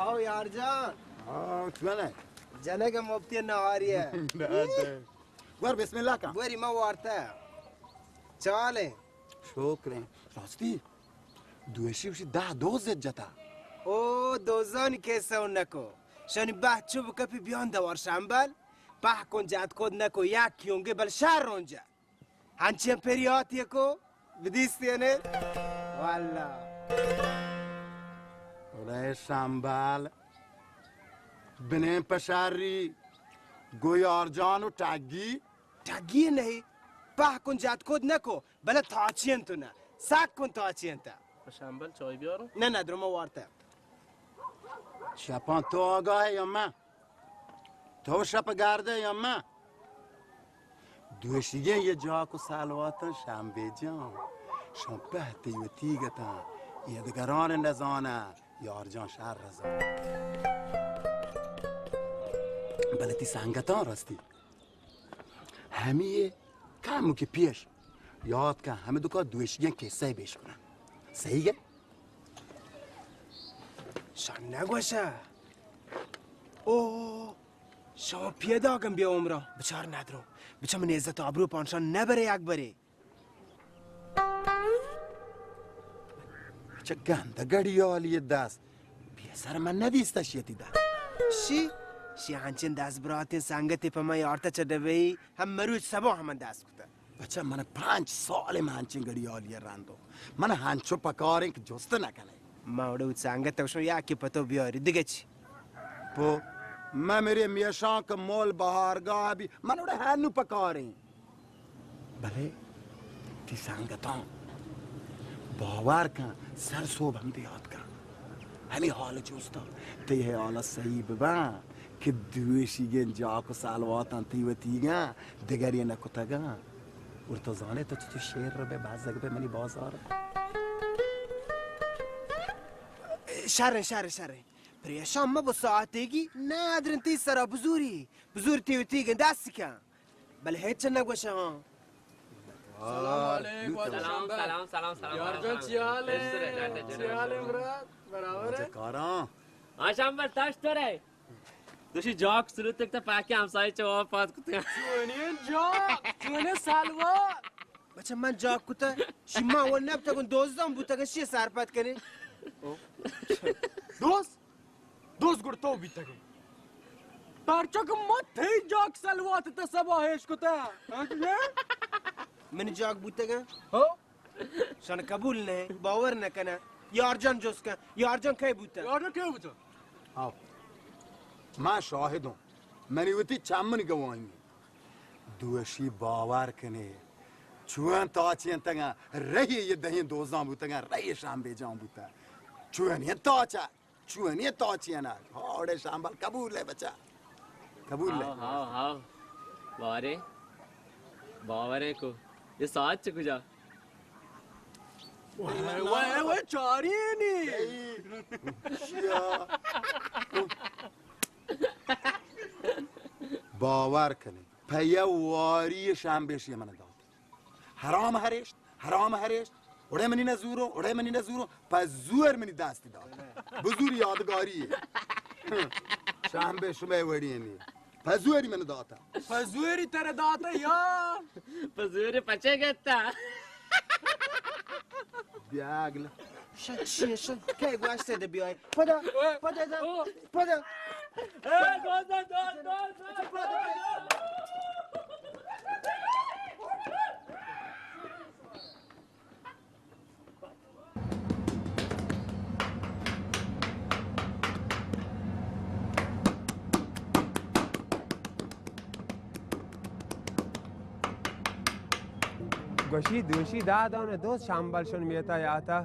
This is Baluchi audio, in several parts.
او یار جان۔ ہاں، چون ئے؟ جنگ مفتی نہاری ئے۔ گور بسم اللہ کن۔ گوری ما وارتا۔ چالیں۔ شکریں۔ راستی، دوشی وشی دہ دوز جتا۔ او دوزانی کیسہ نکو۔ شانی بہ چوب کپی بیان دوار شمبل۔ پہ کن جات کود نکو، یک کیونگے بل شر رونجا۔ ہنچیں پریاتی کو بدیستی نے۔ واللہ۔ اڑے شمبل۔ بنیں پشاری۔ گو یار جان و ٹگی۔ ٹگی نہیں۔ پہ کن جات کود نکو۔ بلے تاچین تو نہ۔ سک کن تاچین تا۔ شمبل چای بیارو؟ نہ، نہ، درو ما وارتا۔ شپان تو آگاہ ئے یا من؟ تو شپ گردے یا من؟ دوشیگیں یہ جاک و سلواتاں شمبے جان۔ شان پہ تئی و تیگتاں۔ یہ دگران نزانہ۔ یار جان شر رزان۔ بلے تئی سنگتاں راستی۔ ہمے کمکے پیش یات کن، ہمے دکا دوشیگیں کسہ بیش کنن۔ صحیح گے؟ شان نگوشہ۔ او، شما پیداگن بیا عمران۔ بچار ندرو۔ بچار من عزت آبرو پانشان نبرے اکبرے۔ چہ گند گڑیالی دست بیا سر من ندیستہ شیتی دست۔ شی؟ شی ہنچین دست براتیں سنگتے پہ من یارتہ چہ دبئی ہم مروچ سبا ہم من دست کتہ۔ بچہ من پنچ سال من ہنچین گڑیالی رندو۔ من ہنچو پکاریں کہ جست نہ کنے۔ من اوڑے وت سنگت وشوں یا کہ پتو بیاری دگہ چی؟ پو، من میرے میشان کہ مول بہارگاہ بی، من اوڑے ہنو پکاریں۔ بلے تئی سنگتاں باور کن، سر سوب ہم دیات کن۔ ہمے حال جوستا تئی حیال صحیح ببن کہ دوشیگیں جاک و سلواتاں تئی وتیگاں دگرے نہ کتگاں۔ اور تو زانے تو چطور شیر رو بے بازگ بے منی بازار۔ شر، شر، شر۔ پریشان مبو ساعتیگی ندرن تئی سرا بزوری۔ بزور تئی وتیگیں دست کن۔ بلے ہچ نہ گوشاں۔ سلام علیکم۔ سلام، سلام، سلام، سلام، یار جان، چی حال ہے؟ چی حال ہے مراد؟ برابر ہے؟ کاراں۔ ہاں، شمبل تاش تو رہے۔ دوشی جاک سلوتک تا پاکی ہمسائے چواب پات کتے۔ چونی جاک، چونی سالوا۔ بچہ من جاک کتا، شما و نبتگن دوزدان بوتگن، شی سرپد کنی۔ دوست؟ دوست گڑ تو بیتگے۔ پرچا کہ ما تئی جاک سلوات تا سبا ہیش کتا۔ منی جاک بوتگا؟ ہو؟ شان قبول نہ، باور نہ کنا۔ یار جان جست کن، یار جان کئے بوتا؟ یار جان کئے بوتا؟ ہاں۔ ما شاہدوں۔ منی وتی چمن گواہی۔ دوشی باور کنے۔ چون تاچینتگا رہی یہ دہیں دوزان بوتگا، رہی شام بیجان بوتا۔ چون یہ تاچا۔ چونی تاچینگ؟ ہاوڑے شمبل قبول ہے بچہ۔ قبول ہے۔ ہاو، ہاو، ہاو۔ بارے، باورے کو۔ یہ ساعت چہ کجا؟ وائے، وائے، وائے، چاری نی۔ باور کنے۔ پہ یہ واری شمبے شی من دات۔ حرام ہریشت، حرام ہریشت، اڑے منی نہ زورو، اڑے منی نہ زورو، پہ زور منی دستی دات۔ بزور یادگاری ہے۔ شمبے شمے وڑی نی۔ پہ زوری من داتا۔ پہ زوری تر داتا یا؟ پہ زوری پچے گتا۔ بیاگل۔ شن، شن، شن، کئے گوشتے دے بیائے؟ پدا، پدا دا، پدا۔ اے، دوست، دوست، دوست، دوست۔ گوشی دوشی دہ دانہ دوست شمبل شن میتا یاتا۔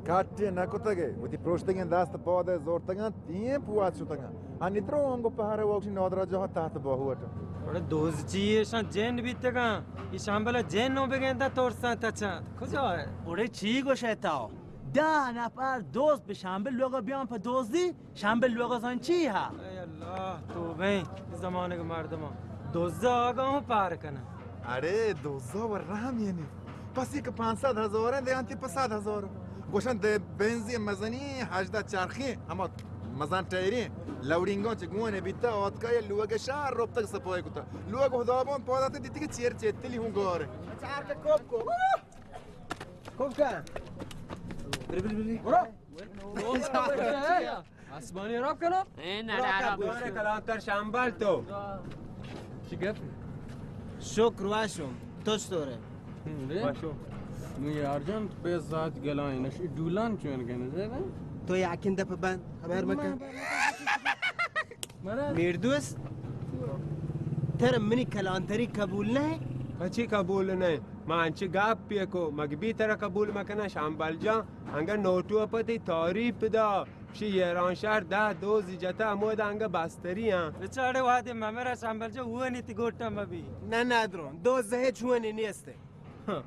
کٹے نہ کتگے، وتی پروشتگیں دست پاد ء زورتگاں، تیم پوات شتگاں۔ انی درو انگو پہرے وکشی نادرا جاہ تحت باہو اٹ۔ اڑے دوست چی ایشاں جن بیتگاں، ای شمبل جن نو بگندا ترساں تچاں۔ کجا ہے؟ اڑے چی گوشے تاو؟ دہ نفر دوست بہ شمبل لوگا بیان پہ دوزی، شمبل لوگا زان چی ہا؟ اے اللہ، توبہ ایں زمانگ مردماں۔ دوزا آگا ہوں پار کنن۔ اڑے دوزا و رحم یعنی۔ پسی کہ پانصد ہزار ہیں، دیانتی پہ صد ہزار۔ گوشن دے بنزی مزنی ہژدہ چرخی، ہما مزن ٹیریں، لوڑینگاں چہ گون بیتا، آتکا یا لوگ شہر ربتگ سپائی کتا۔ لوگ خدابان پادات دیتی کہ چیر چیتلی ہوں گار۔ چار کے کوپ کو۔ کوپ کا؟ بری، بری، بری۔ برو۔ آسمانی راب کنو؟ اے نہ، نہ، نہ، برو۔ کلانتر شمبل تو۔ چی گپ؟ شکر واشم۔ تو چطوره؟ ہم، رے؟ واشو۔ نو یار جان، بے ذات گلائیں، نش ڈولان چون گنے، زیبا؟ تو یاکین دپ بند، خبر مکن۔ میردوست، تر منی کلانتری قبول نہ؟ پچی قبول نہ؟ ما انچی گپ پیکو، مگ بی ترا قبول مکنہ شمبل جان، انگا نوٹو پتی تعریف دا۔ شی ایران شہر دہ دوزی جتا، ہمودا انگہ بستری آں۔ بچاڑے وہدے ممرا شمبل جان، وانی تی گوٹا مبی۔ نہ، نہ درو، دوز ہچ وانی نیستے۔ ہاں۔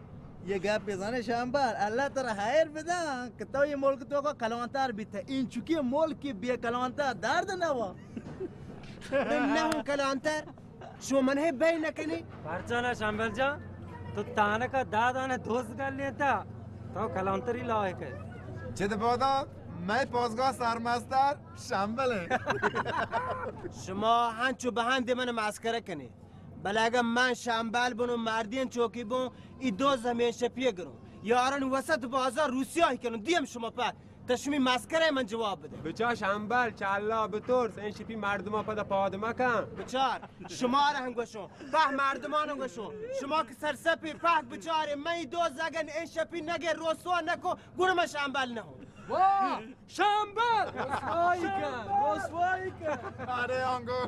یہ گپ بزانے شمبل، اللہ ترا خیر بدا کہ تو یہ ملک تو کو کلانتر بیتا۔ این چکی ملک بے کلانتر درد نہ وا۔ نہ ہوں کلانتر۔ شما من ہے بے نہ کنی۔ پرچا نہ شمبل جان، تو تانکا دادانے دوست گل لیتا، تو کلانتری لائق ہے۔ چد بادا، میں پاسگاہ سرمستر شمبل ہے۔ شما ہنچو بہندے من مسخرہ کنی، بلے اگر من شمبل بنو مردین چوکی بون، ای دو زمین شپیہ گرون، یارن وسط بازار روسیاہی کنون، دیم شما پر تشمی مسخرہ من جواب بدے۔ بچا شمبل، چہ اللہ بترس، این شپی مردمان پدا پاد مکن۔ بچار، شمارا ہم گوشوں، پہ مردمان ہم گوشوں، شما کہ سرسپی پہک بچارے، من ای دو زگن این شپی نگے رسوا نکو، گڑ من شمبل نہ ہوں۔ واہ! شمبل! رسوائی کن، رسوائی کن۔ ارے آنگو۔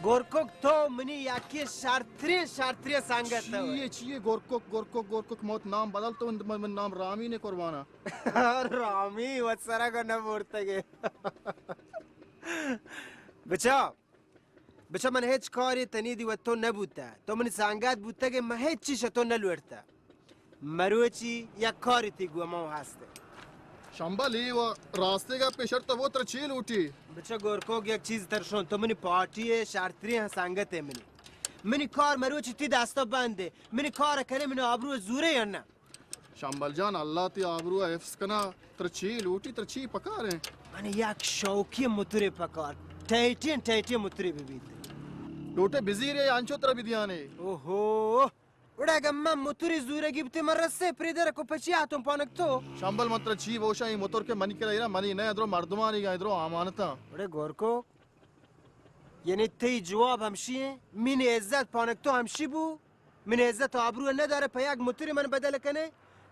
گورکوک تو منی یکی شرترین، شرترین سنگت ئے۔ چیے، چیے گورکوک، گورکوک، گورکوک؟ موت نام بدل تو، من، من نام رامین قربانا۔ رامی وت سرا کو نہ بورتگے۔ بچا، بچا من ہچ کاری تنی دی وت تو نہ بوتا۔ تو منی سنگت بوتگے، من ہچ چیز تو نہ لوٹتا۔ مروچی یک کاری تی گو ما ہستے۔ شمبل ای و راستے گپے، شرط وہ تر چی لوٹی؟ بچا گورکوک یک چیز ترشون، تو منی پارٹی ئے، شرتری ہاں سنگت ئے منی۔ منی کار مروچی تی دستا بندے۔ منی کار کنے منی آبرو زورے یا نہ؟ شمبل جان، اللہ تی آبرو حفظ کنا، تر چی لوٹی، تر چی پکاریں؟ من یک شوقی موترے پکار، ٹائٹین، ٹائٹین موترے ببیت۔ لوٹے بزیرے، انچو تر بدیانے۔ اوہو۔ وڑا اگاں من موتری زورگی بوتیں، من رسے پریدر کو پچی آتوں پانک تو۔ شمبل من ترا چی بوشاں، اے موتر کہ منی کرا ایرا منی نہ، ادرو مردمانی گا، ادرو امانتاں۔ وڑے گورکو، یعنی تئی جواب ہمشی ایں، منی عزت پانک تو ہمشی بو، منی عزت آبرو ندارے، پہ یک موتری من بدل کنے،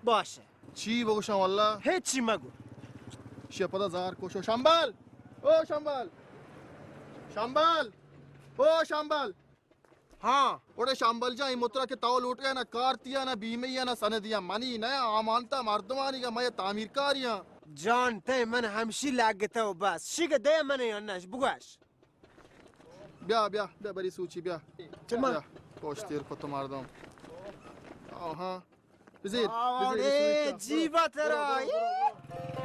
باشه۔ چی بگوشاں واللہ؟ ہچی مگو۔ شی پدا زار کوشو۔ شمبل! او شمبل! شمبل! او شمبل! ہاں۔ اوڑے شمبل جان، اے موترا کہ تو لوٹگا، نہ کارتیا، نہ بیمہیا، نہ سندیا، منی نہ، امانتا مردمانی گا، من تعمیرکاریاں۔ جان، تئیں من ہمشی لگتو بس۔ شی کہ دے من انش بگوش۔ بیا، بیا، بیا، بری سوچی، بیا۔ چما؟ بیا، پشت تیر کت مردم۔ آہاں۔ بزیر، بزیر، آوڑے بزیر، بزیر۔ جیبا ترا۔ برو، برو، برو، برو۔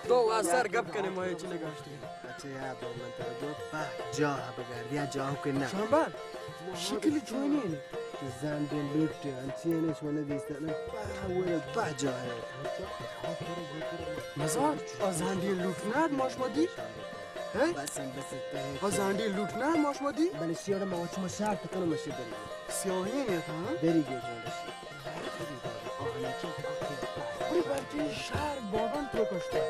تو وا سر گپ کنے، ما هیچ نگشتیں. اچھا یار، من ترا گو پہ جاہ بگرد، یا جاہ کہ نہ. شامبان، شکل چونی؟ زنڈیں لوٹ، انچی انش من دیست نه. پہ ولا پہ جاہ. مزار، آ زنڈیں لوٹ نه ما شما دی؟ هه؟ بس، بس، بس. آ زنڈیں لوٹ نه ما شما دی؟ بله، شیار ما شما شرط کنم، مشه بری. سیاهی نیت، ها؟ بری گیو جان. بری بلکه شهر بابان تو کشته.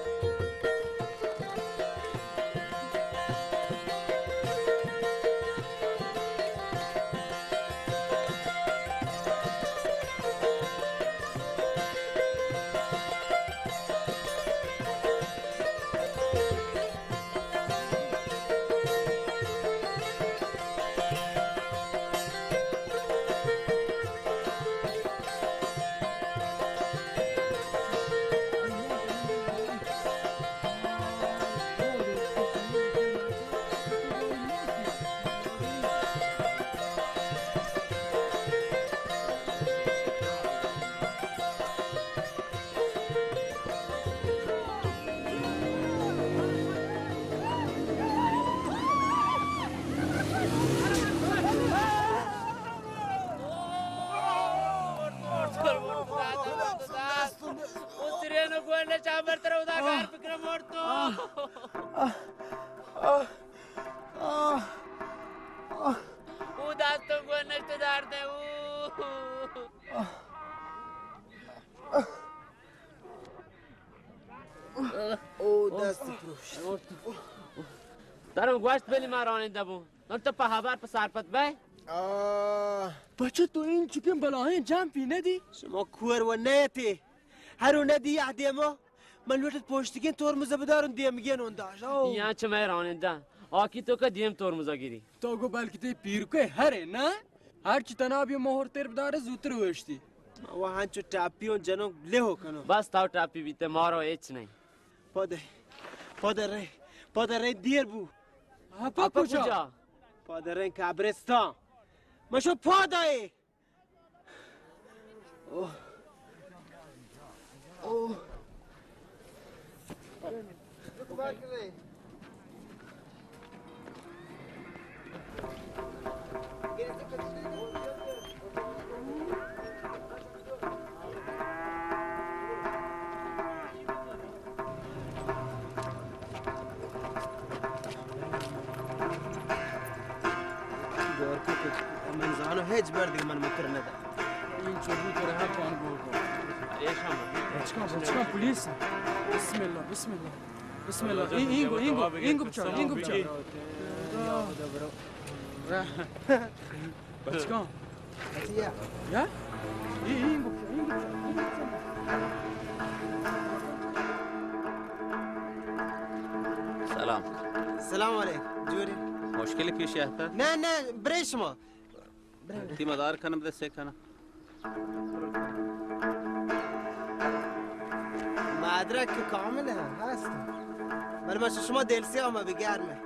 او ترین گوله چامر تر ادا کار فکر مرتو. او دستو گوله نشت درده او. او دست پروشت. ترم گوشت بلی ما راننده بو. نن تو په خبر په سرپد بی؟ آه. بچه تو این چکن بلاهین جمپی ندی؟ شما کور و نیتی. هر و ندی یه دیما. من لوٹت پوشتگین ترمز بدارن دیمگین اون داشت. او. یا چه مه راننده. آکی تو که دیم ترمزا گیری. تو گو بلکی تی پیرکه هره نه؟ هرچی تناب یه مهر تر بداره زودتر وشتی. و هنچو ٹاپی اون جنو لیهو کنو. بس تاو ٹاپی بیته مارو هیچ نهی. پاده، پاده ره، پاده ره دیر بو. اپا اپا کجا؟ کجا؟ پاده ره قبرستان. مشو پاده. اوه. اوه. من زانو هیچ بر دیگه من متر ندا. این چوبو تو رها کن گو گو. بچکان، بچکان، پولیس. بسم الله، بسم الله. بسم الله. این، این گو، این گو، این گو بچار، این گو بچار. بچکان. یا؟ این، این گو بچار، این گو بچار. سلام. سلام علیکم. جوری؟ مشکلی پیش آتا؟ نه، نه، برای شما. تی مدار کنم، دسته کنم. مدرک کامل هست. ولی من شما دل سیاه ما بگرمه.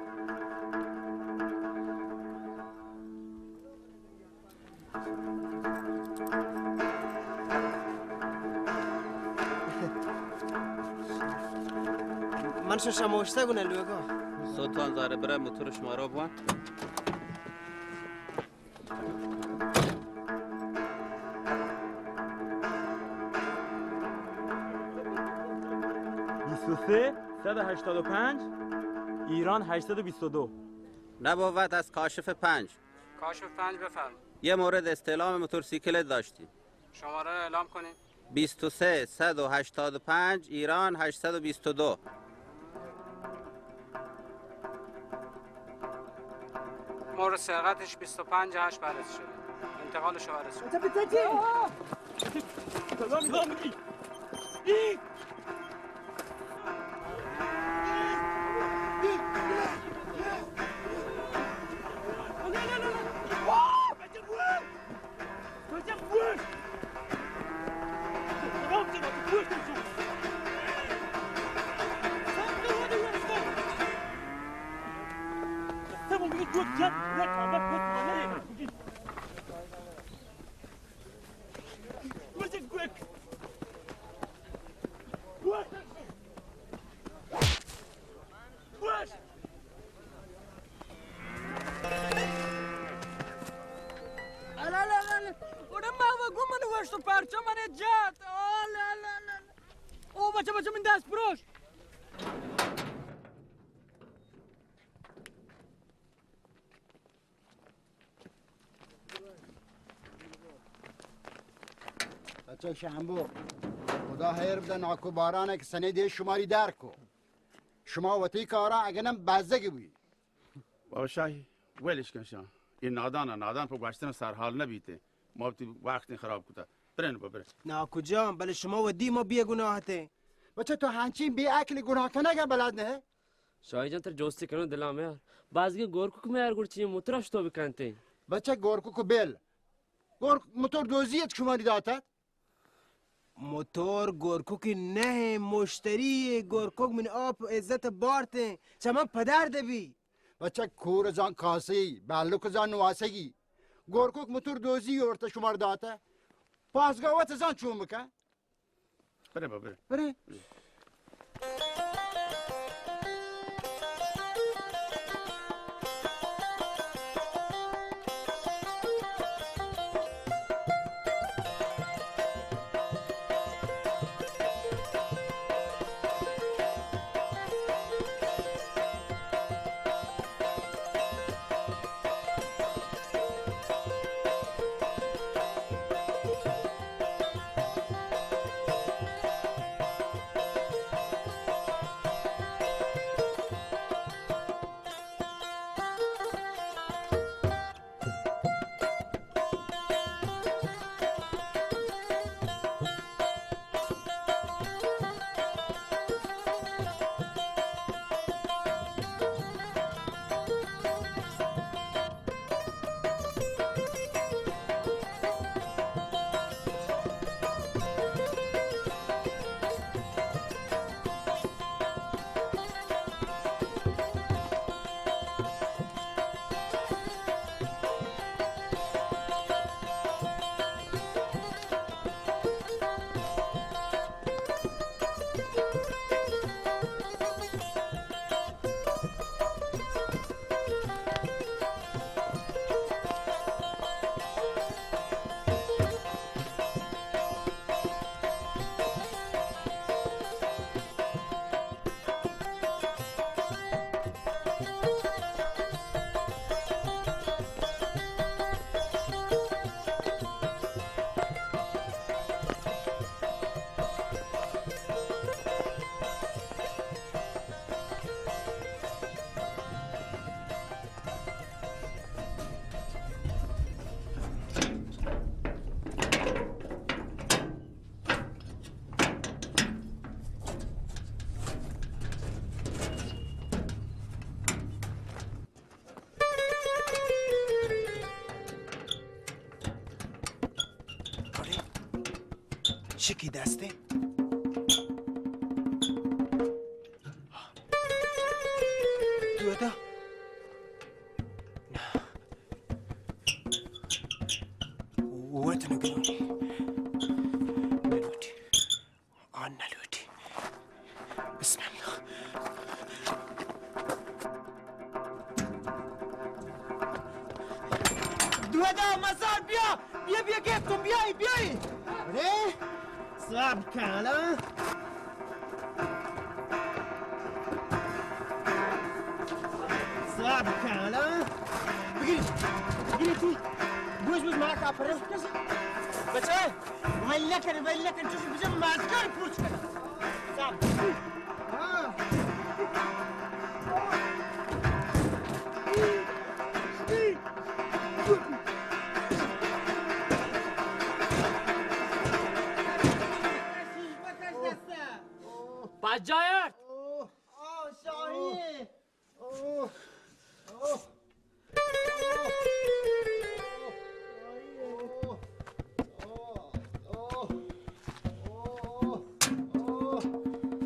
من شو شموشته گونه لوگا. سلطان زاره برای موتور شما رو بوان. بیست و سه، صد و هشتاد و پنج، ایران هشتصد و بیست و دو. نبوت از کاشف پنج. کاشف پنج، بفرم. یه مورد استعلام موتورسیکلت داشتیم. شماره را اعلام کنید. بیست و سه، صد و هشتاد و پنج، ایران هشتصد و بیست و دو. مورد سرقتش بیست و پنج هشت بررسی شده. انتقالش رو بررسی کنید. جت، یک آبر پوست مانے۔ وش گوک۔ وش۔ وش۔ الا لا لا لا۔ اوڑا ما و گو من وش تو پرچا من جات۔ او لا لا لا لا۔ او بچہ، بچہ، من دست پروش۔ بچہ شمبو، خدا خیر بده، ناکو باران ء کہ سنے دے شماری در کو۔ شما وتی کارا اگنم بزگ بوی۔ بابا شاہی، ولش کن شان۔ اے نادان ء نادان پہ گوشتن سرحال نہ بیت۔ ما وتی وقت خراب کتا۔ برن با برن۔ ناکو جان، بلے شما ودی ما بے گناہ اتیں۔ بچہ تو ہنچین بے عقل گناہ کنگ ء بلد نہ۔ شاہی جان، ترا جوستی کنوں دلا میار۔ بازگیں گورکک میار گڑ چی موترا شتو بکنتے۔ بچہ گورکک بیل۔ گورک موتور دوزی ات شماری داتت۔ موتور گورککی نہ، مشتری گورکک من آپ عزت بارتیں۔ چہ من پدر دبی۔ بچہ کور زان کاسی، بلک زان نواسگی۔ گورکک موتور دوزی اورت شمار داتہ۔ پاسگاہ وت زان چون بکن۔ برے با، برے۔ برے۔ اڑے، شکی دستے؟ تو ادا؟ وت نگرونی۔ نلوٹی۔ آن نلوٹی۔ بسم اللہ۔ دودا مزار بیا، بیا، بیا، گیت کن، بیای، بیای۔ ارے، صبر کن، ہاں۔ صبر کن، ہاں۔ بگیر، بگیر تی۔ گوش بوش مارا کافر۔ بچہ۔ ویل نہ کن، ویل نہ کن، چوش بجا مازکار پوچ کن۔ صاحب۔ ہاں۔ پجایت۔ آہ، شاہی۔ اوہ، اوہ، اوہ، اوہ، اوہ،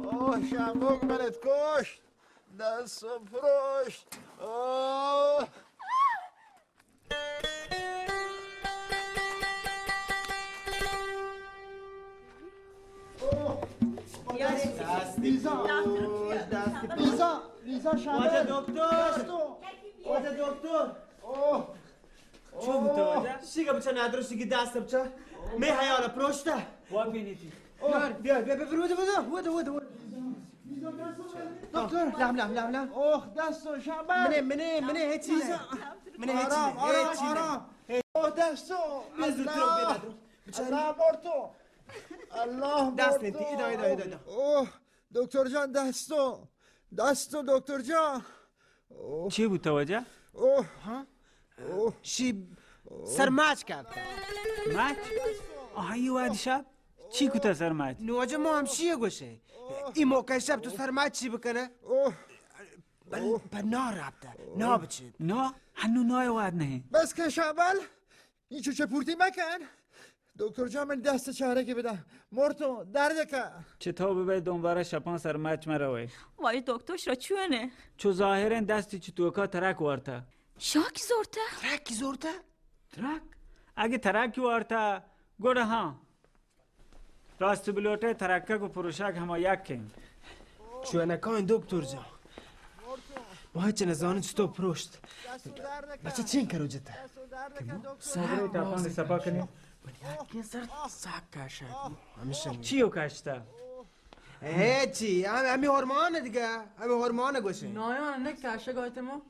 اوہ، شمبوک منت کشت، دست و پروشت۔ اوہ۔ دست لیزا. دست لیزا، لیزا شامل. واجہ دکتر. دستو. واجہ دکتر. اوه. چون بوتا واجہ؟ شیگا بچا نادرو شیگی دست بچا. می حیال پروشتا. وا بینیتی. اوه. بیا، بیا، بیا، برو، برو، برو. دکتر، لام، لام، لام، لام. اوه، دستو شامل. منه، منه، منه هیچی نه. منه هیچی نه. آرام، آرام، آرام. اوه، دستو. بیا زودتر، بیا نادرو. بچاری. الله برتو. الله دست برتو. نیتی، ایدا، ایدا، ایدا، ایدا. اوه، دکتر جان، دستو. دستو، دکتر جان. اوه. چی بوتا واجہ؟ اوه. ها؟ اوه. شی سرماچ کرتا. ماچ؟ آهی واد شب؟ چی کتا سرماچ؟ نو واجہ ما همشی گوشه. ای موقع شب تو سرماچ چی بکنه؟ اوه. بل، بل نار رابطه. نار بچید. نار؟ هنو نار واد نه. بس که شابل. این چوچه پورتی مکن. دکتر جان، من دست چارگی بدم. مرتو، درد که. چطور ببی دنبال شپان سرمچ مروی؟ وای دکتر، شو چونه؟ چو ظاهرین دستی چو توکا ترک وارتا. شاکی زورتا؟ ترکی زورتا؟ ترک؟ اگه ترکی وارتا، گوڑا ها. راست بلوٹه ترکک و پروشک هما یکین. چونکاین دکتر جان. ما هچ نزانن چطور پروشت. بچه چین کرو جتا. سر تاپان سپا کنی. من یکین سر ساک کاشا. همیشه. چیو کاشتا؟ هیچی، هم-، همی هورمان دیگه. همی هورمان گوشه. نایان نه کاشا گایت ما.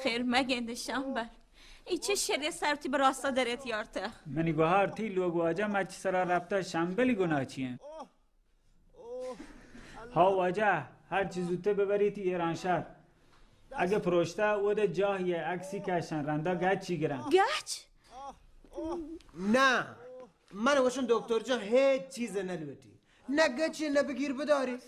خیر مگند شامبل. ای چه شری سرتی به راستا درت یارته؟ منی گوهار تی لوگ واجه مچ سرا ربطه شامبلی گناه چیه؟ ها واجه، هر چی زودته ببریتی ایرانشهر. اگه پروشته، اوده جاهیه عکسی کشن، رندا گچی گرن. گچ؟ نه، من وشم دکتر جان هیچ چیز نلوٹی. نه گچی نه بگیر بداری.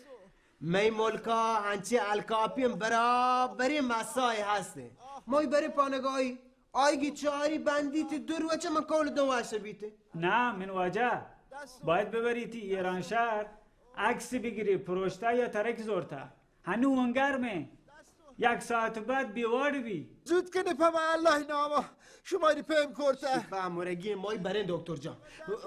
می ملکا هنچی الکاپی برابری مسای هسته. مای بری پانگاهی. آیگی چاری بندی تی دو روچه من کول دو واشه بیته. نه، من واجه. باید ببری تی ایرانشهر، عکس بگیری، پروشته یا ترک زورته. هنو اون گرمه. یک ساعت بعد بیوار بی. زود کنی پا الله ناما. شما ری پیم کرته. با مرگی مای برین دکتر جان.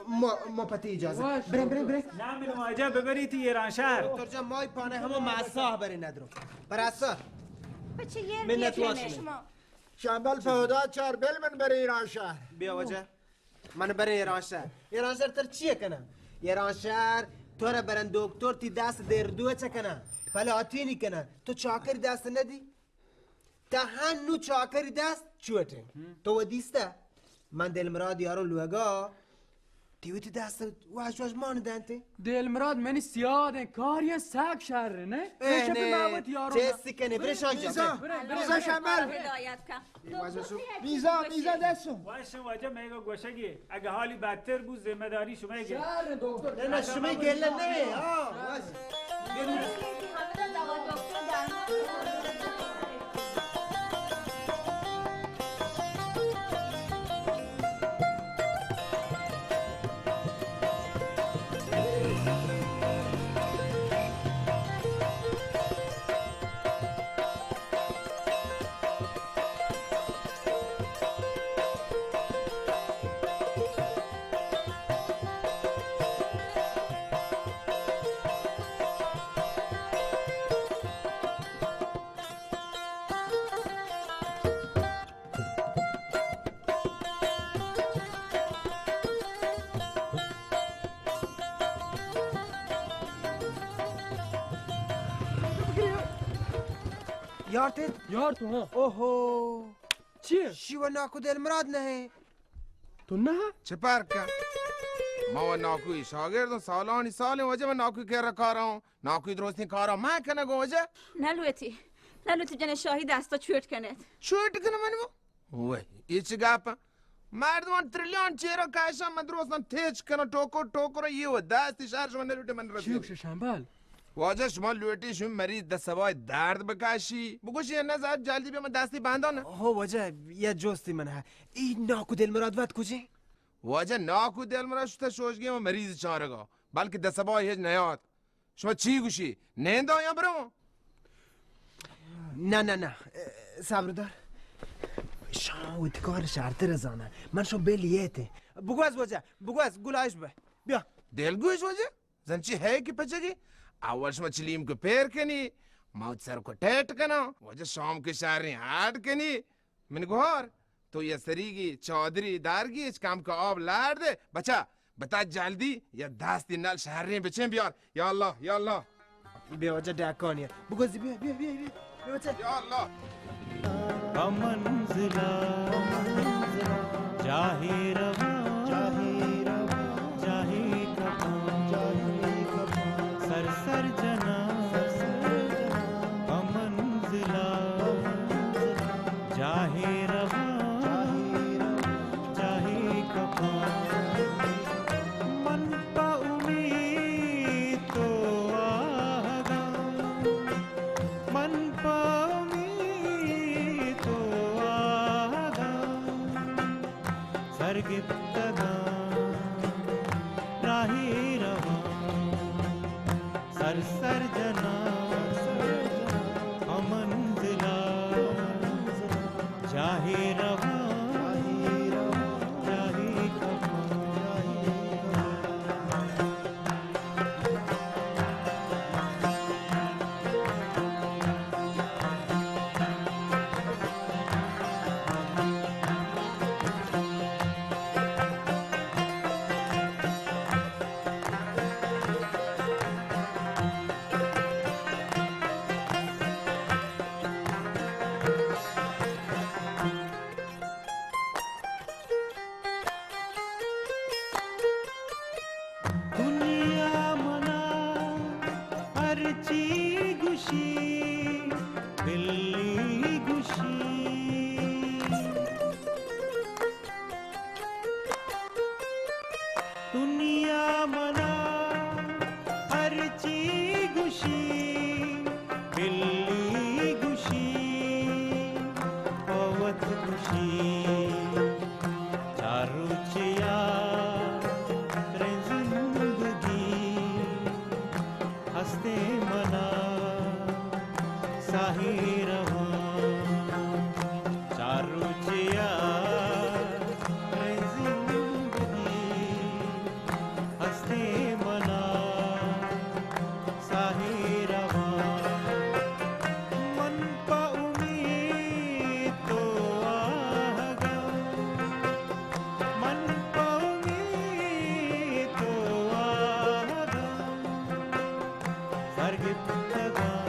ما، ما پتی اجازه. باش. Brain, brain, brain. نه، من واجه ببری تی ایرانشهر. دکتر جان، مای پانه همه مسا برین ندرو. پرسا. بچه یه منت واش شما. شامبل فهدا چار بل من بری ایرانشهر. بیا واجه. من برین ایرانشهر. ایرانشهر تر چیه کنم؟ ایرانشهر تو را برن دکتر تی دست دردو چه کنم؟ پلاتینی کنم. تو چاکر دست ندی؟ تا هنو چاکری دست چوٹه. تو و دیسته؟ من دلمراد یارو لوگا. تی وتی دست واش واش مان دنته. دلمراد منی سیادن کاری ساک شر نه. اے نه. چیستی کنی، برشان جا. میزا، برین، برین، میزا برین. شمبل. هدایت کن. میزا، میزا دستو. واش واجه میگا گوشگی. اگه حالی بدتر بود، ذمه داری شما گرفت. شهر دکتر. نه، نه، شما گله نه. آه، بس. یارتت؟ یار تو، ها. اوهو. چیه؟ شیوه ناکو دلمراد نه. تو نه؟ چه پرک کن؟ ما و ناکوی شاگردم، سالانی سال واجه من ناکوی کرا کارم. ناکوی درستین کارا من کنه گو واجه. نلوتی. نلوتی جن شاهی دستا چوٹ کنت. چوٹ کنه من بو؟ وای، ای چه گپه؟ مردمان تریلیون چیرا کشم، من درستان تیچ کنم، ٹوکر ٹوکر، یه و دستی شهر شما نلوٹه من رسید. چی گوشه شمبل؟ واجه شما لوٹی شما مریض دست سبای درد بکشی؟ بگوشی نه زاد جلدی بیا من دستی بندان. هو واجه، یه جستی من ها. ای ناکو دلمراد وت کجه؟ واجه ناکو دلمراد شته شوشگی من مریض چارگا، بلکه دست سبای هیچ نیاد. شما چی گوشی؟ ننداں یا برو؟ نه، نه، نه. صبر دار. شان وتی کار شرتر زانه. من شو بلیته. بگوز واجه، بگوز گلایش به. بیا. دلگوش واجه؟ زن چی هی که پچگی؟ اول شما چلیم کو پیر کنی، ما سر کو ٹیٹ کناں، واجہ شام کے شہریں ہاڈ کنی۔ من گوہار، تو یا سریگی چادری دارگی، اچ کم کا آب لار دے، بچا، بتا جلدی، یا دستی نل شہریں بچیں بیار۔ یا اللہ، یا اللہ۔ بیا واجہ ڈاکانی۔ بگوزی، بیا، بیا، بیا، بیا۔ بیا واجہ۔ یا اللہ۔ پہ منزلا جاہے رواں، جاہے کپاں، سر سر جناں، پہ منزلا جاہے رواں، جاہے کپاں۔ من پہ امیت تو آہگاں، من پہ امیت تو آہگاں، سر گپتگاں راہے رواں، سر سر جناں، پہ منزلا جاہے رواں، جاہے کپاں۔ دنیا منا ہرچی گوشی، بلی گوشی۔ دنیا منا ہرچی گوشی، بلی گوشی، پہ وت گوشی، چار روچے ءَ تریں زندگی، ہستیں منا ساہی رواں، چار روچے ءَ تریں زندگی، ہستیں منا ساہی رواں۔ من پہ امیت تو آہگاں، من پہ امیت تو آہگاں، سر گپتگاں